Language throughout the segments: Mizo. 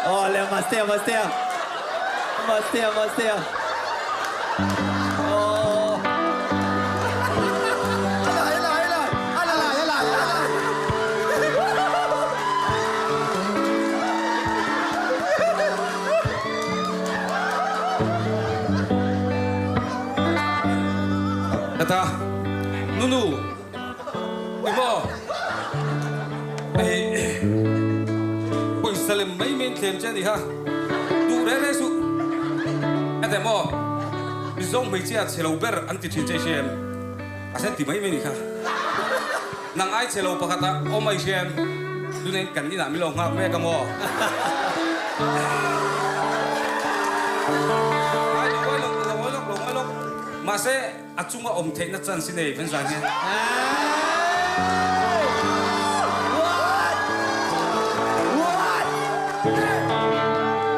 Aw le Mastea Mastea Mastea Mastea Aw. A lai a lai a lai a lai a lai a lai. Tata Nunu Ti maw? Hei pawisa lem mai mai in thlem che a ni kha. Duh reng reng suh. A teh maw? Mizo hmeichhia chhe lo ber an ti thin che i hria em? A sen ti mai mai ni kha. Nang ai chhe lo pakhat ah awm a i hria em? Tunah in kan inah min lo nghak mek a maw? Ai lo ngawi lawk, lo ngawi lawk, lo ngawi lawk. Mahse. A chunga awm theihna chance i nei ven zan hian.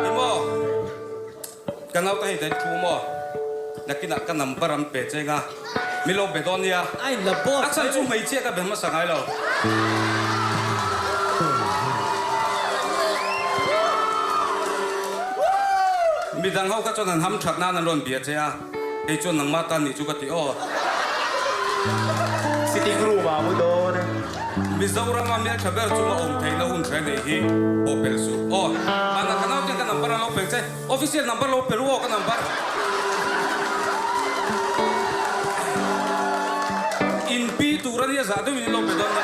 Ni maw? Ka naute hei daih thu maw? Nakinah ka number an pe cheng a, min lo be dawn nia. A chhan chu hmeichhia ka be hmasa ngai lo. Midang ho kha chuan an ham that nan an rawn bia che a. Kei chuan nangmah tan nih chu ka ti aw. Sitting room ah mu dawn e. Mizoram a hmeltha ber chunga awm theihna hun hre nei hi pawh pel suh aw. Mahna ka naute ka number a lo pel che. Official number lo pe ru aw ka number. In pi tur a nia zah deuhin in lo pe dawn nia.